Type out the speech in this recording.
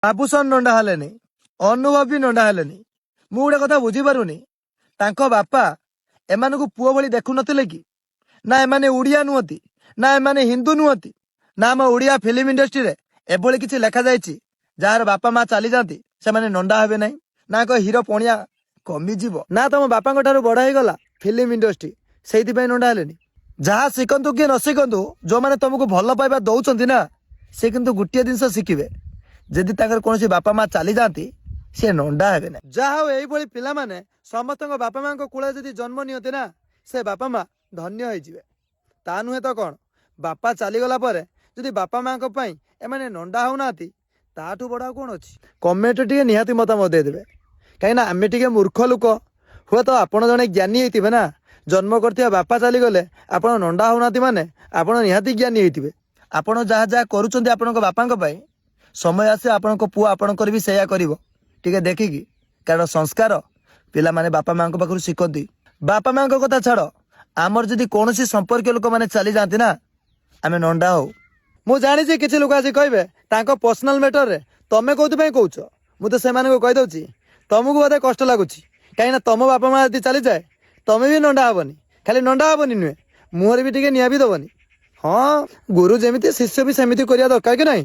ବାବୁସନ ନଣ୍ଡା ହେଲେନି, ଅନୁଭବ ବି ନଣ୍ଡା ହେଲେନି। ମୁଁ ଗୋଟେ କଥା ବୁଝିପାରୁନି, ତାଙ୍କ ବାପା ଏମାନଙ୍କୁ ପୁଅ ଭଳି ଦେଖୁନଥିଲେ କି? ନା ଏମାନେ ଓଡ଼ିଆ ନୁହନ୍ତି, ନା ଏମାନେ ହିନ୍ଦୁ ନୁହନ୍ତି, ନା ଆମ ଓଡ଼ିଆ ଫିଲ୍ମ ଇଣ୍ଡଷ୍ଟ୍ରିରେ ଏଭଳି କିଛି ଲେଖାଯାଇଛି, ଯାହାର ବାପା ମା ଚାଲିଯାଆନ୍ତି ସେମାନେ ନଣ୍ଡା ହେବେ ନାହିଁ, ନା ଏକ ହିରୋ ପଣିଆ କମିଯିବ, ନା ତମ ବାପାଙ୍କ ଠାରୁ ବଡ ହେଇଗଲା ଫିଲ୍ମ ଇଣ୍ଡଷ୍ଟ୍ରି, ସେଇଥିପାଇଁ ନଣ୍ଡା ହେଲେନି? ଯାହା ଶିଖନ୍ତୁ କି ନ ଶିଖନ୍ତୁ, ଯୋଉମାନେ ତମକୁ ଭଲ ପାଇବା ଦଉଛନ୍ତି ନା, ସେ କିନ୍ତୁ ଗୋଟିଏ ଜିନିଷ ଶିଖିବେ, ଯଦି ତାଙ୍କର କୌଣସି ବାପା ମା ଚାଲିଯାଆନ୍ତି, ସେ ନଣ୍ଡା ହେବେ ନାହିଁ। ଯାହା ହଉ, ଏଇଭଳି ପିଲାମାନେ ସମସ୍ତଙ୍କ ବାପା ମାଙ୍କ କୂଳରେ ଯଦି ଜନ୍ମ ନିଅନ୍ତି ନା, ସେ ବାପା ମା ଧନ୍ୟ ହେଇଯିବେ। ତା ନୁହେଁ ତ କ'ଣ? ବାପା ଚାଲିଗଲା ପରେ ଯଦି ବାପା ମାଙ୍କ ପାଇଁ ଏମାନେ ନଣ୍ଡା ହଉନାହାନ୍ତି, ତାଠୁ ବଡ଼ ଆଉ କ'ଣ ଅଛି? କମେଣ୍ଟ ଟିକେ ନିହାତି ମତାମତ ଦେଇଦେବେ, କାହିଁକିନା ଆମେ ଟିକେ ମୂର୍ଖ ଲୋକ। ହୁଏତ ଆପଣ ଜଣେ ଜ୍ଞାନୀ ହେଇଥିବେ ନା। ଜନ୍ମ କରିଥିବା ବାପା ଚାଲିଗଲେ ଆପଣ ନଣ୍ଡା ହଉନାହାନ୍ତି ମାନେ ଆପଣ ନିହାତି ଜ୍ଞାନୀ ହେଇଥିବେ। ଆପଣ ଯାହା ଯାହା କରୁଛନ୍ତି ଆପଣଙ୍କ ବାପାଙ୍କ ପାଇଁ, ସମୟ ଆସେ ଆପଣଙ୍କ ପୁଅ ଆପଣଙ୍କର ବି ସେଇଆ କରିବ, ଟିକେ ଦେଖିକି। କାରଣ ସଂସ୍କାର ପିଲାମାନେ ବାପା ମାଙ୍କ ପାଖରୁ ଶିଖନ୍ତି। ବାପା ମାଙ୍କ କଥା ଛାଡ଼, ଆମର ଯଦି କୌଣସି ସମ୍ପର୍କୀୟ ଲୋକମାନେ ଚାଲିଯାଆନ୍ତି ନା, ଆମେ ନଣ୍ଡା ହଉ। ମୁଁ ଜାଣିଛି କିଛି ଲୋକ ଆସି କହିବେ, ତାଙ୍କ ପର୍ସନାଲ ମ୍ୟାଟରରେ ତମେ କୋଉଥିପାଇଁ କହୁଛ? ମୁଁ ତ ସେମାନଙ୍କୁ କହିଦଉଛି, ତମକୁ ବୋଧେ କଷ୍ଟ ଲାଗୁଛି, କାହିଁକିନା ତମ ବାପା ମା ଯଦି ଚାଲିଯାଏ, ତମେ ବି ନଣ୍ଡା ହବନି। ଖାଲି ନଣ୍ଡା ହବନି ନୁହେଁ, ମୁହଁରେ ବି ଟିକେ ନିଆଁ ବି ଦବନି। ହଁ, ଗୁରୁ ଯେମିତି ଶିଷ୍ୟ ବି ସେମିତି କରିବା ଦରକାର କି ନାହିଁ?